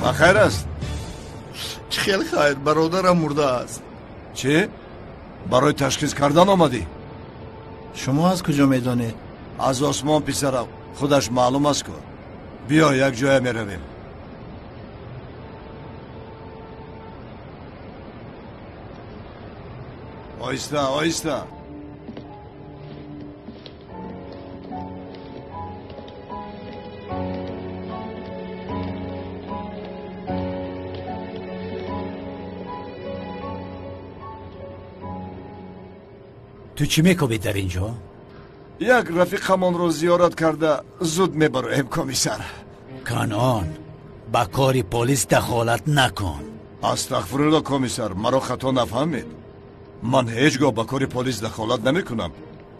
Ба хайр аст? Чӣ хел хайр, бародарам мурдааст. Чӣ? Барои ташхис кардан омадӣ? Шумо аз куҷо медонед? Аз осмон, писарам, худаш маълум аст ку. Биё, як ҷоя меравем. Оҳиста, оҳиста. Ту чӣ мекобӣ дар ин ҷо? Як рафиқамонро зиёрат карда зуд мебароем, комиссар. Канон, ба кори полис дахолат накун. Астағфирулло, комиссар, маро хато нафаҳмед. Ман ҳеҷ гоҳ ба кори полис дахолат намекунам,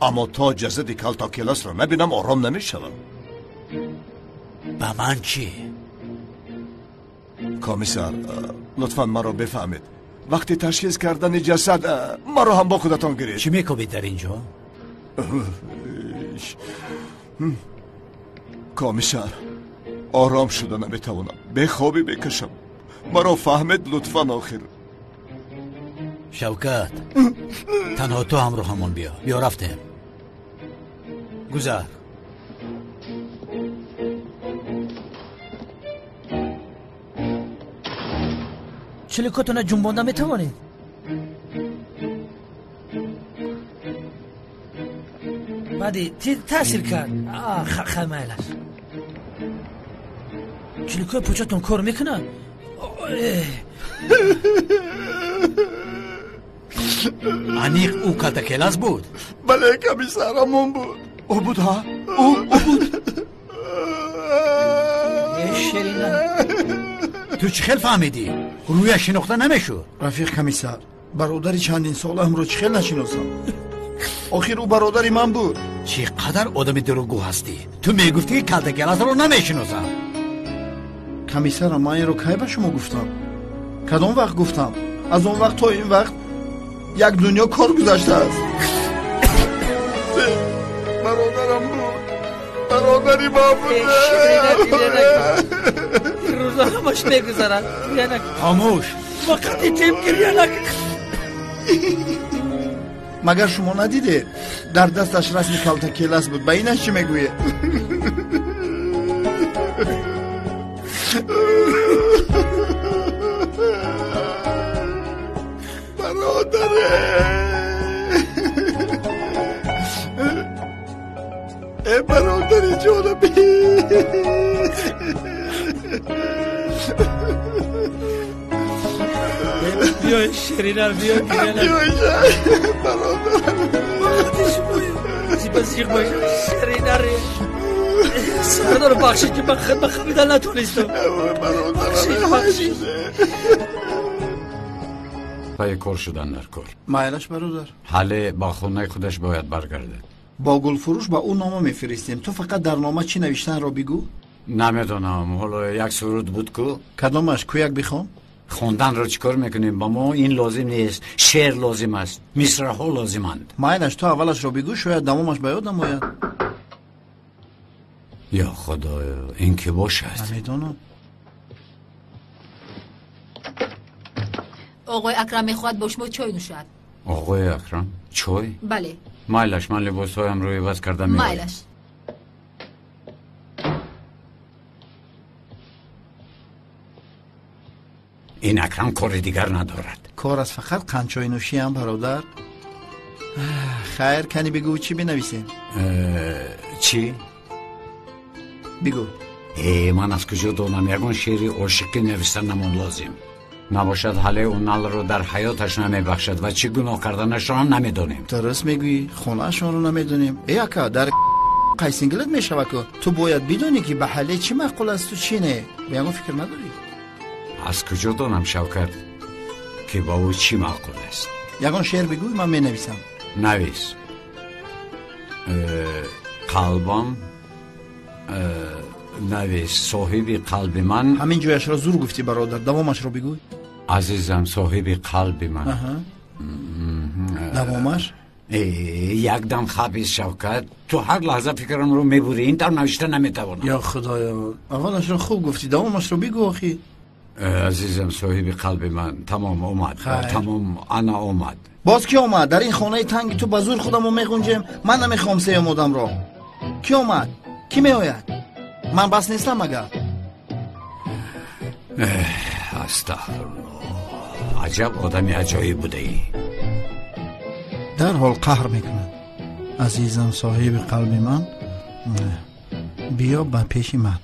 аммо то ҷасади Калтакеласро набинам, ором намешавам. Ба ман чӣ? Комиссар, лутфан маро бифаҳмед. Вақти ташхис кардани ҷасад маро ҳам бо худатон гиред. Чӣ мекобӣ дар ин ҷо? Комиссар, ором шуда наметавонам, бехобӣ мекашам. Маро фаҳмед лутфан, охир. Шавкат, танҳо ту ҳамроҳамон биё. Биё, рафтем. Гузар. Чиликотона ҷунбонда метавонед? Баъди таъсир кард. Хай, майлаш. Чиликои пӯчатон кор мекунад? Аниқ ӯ Калтакелас буд? Бале, комиссар, ҳамон буд. Ӯ буд, ҳа, ӯ буд. Шерина. Ту чӣ хел фаҳмидӣ? Рӯяш шинохта намешуд. Рафиқ комиссар, бародари чандин солаамро чӣ хел нашиносам? Охир ӯ бародари ман буд. Чӣ қадар одами дурӯғгӯ ҳастӣ! Ту мегуфтӣ, ки Калтакеласро намешиносам. Комиссарам, ман инро кай ба шумо гуфтам? Кадом вақт гуфтам? Аз он вақт то ин вақт як дунё кор гузаштааст. Бародарам буд, бародари ман буд. Рӯза ҳамаш мегузарад. Хомӯш. Вақти тем гирья накун. Магар шумо надидед, дар дасташ расми Калтакелас буд? Ба инаш чӣ мегӯед? Бародаре, э, бародари ҷонами. Биё, Ширина, биё, гирья накун. Бародарам. Зиба зиқ боша, Ширинаре. Сардор, бахшид, ки ман хидмат хамида натонистам. Бахшид, бахшид. Пайи кор шудан дар кор. Майлаш, бародар. Ҳале ба хонаи худаш бояд баргардад. Бо гулфурӯш ба ӯ нома мефиристем. Ту фақат дар нома чӣ навиштанро бигӯ. Намедонам, ҳоло як суруд буд ку. Кадомаш? Ку, як бихон. Хонданро чӣ кор мекунем? Ба мо ин лозим нест. Шеър лозим аст, мисраҳо лозиманд. Майлаш, ту аввалашро бигӯ, шояд давомаш ба ёдам ояд. Ё худоё, ин ки бошад? Намедонам. Оғои Акрам мехоҳад бо шумо чой нӯшад. Оғои Акрам? Чой? Бале. Майлаш, ман либосҳоямро иваз карда меоям. Майлаш. Ин Акрам кори дигар надорад. Кор аз фақат қандчойнӯшиам, бародар. Хайр, кани бигӯ, чӣ бинависем? Чӣ? Бигӯ. Э, ман аз куҷо донам? Ягон шеъри ошиқӣ нависта намон лозим набошад. Ҳале ӯ Налро дар ҳаёташ намебахшад ва чӣ гуноҳ карданашро ҳам намедонем. Дуруст мегӯӣ, хонаашонро намедонем. Э, ака, дар қайсингилат мешава ку. Ту бояд бидонӣ, ки ба Ҳале чӣ маъқул асту чӣ не. Ба ягон фикр надорӣ? Аз куҷо донам, Шавкат, ки ба ӯ чӣ маъқул аст? Ягон шеър бигӯй, ман менависам. Навис. Қалбам, навис: соҳиби қалби ман. Ҳамин ҷояшро зур гуфтӣ, бародар, давомашро бигӯй. Азизам, соҳиби қалби ман. Давомаш? Якдам хабис, Шавкат, ту ҳар лаҳза фикрамро мебурӣ. Ин тавр навишта наметавонам. Ё худоё, аввалашро хуб гуфтӣ, давомашро бигӯ охи. Азизам, соҳиби қалби ман, тамом омад. Тамом, ана омад. Боз кӣ омад? Дар ин хонаи танги ту ба зӯр худамо меғунҷем. Ман намехоҳам сеюм одамро. Кӣ омад? Кӣ меояд? Ман бас нестам магар? Астағфируллоҳ, аҷаб одами аҷоиб будаӣ. Дарҳол қаҳр мекунад. Азизам, соҳиби қалби ман, биё ба пеши ман.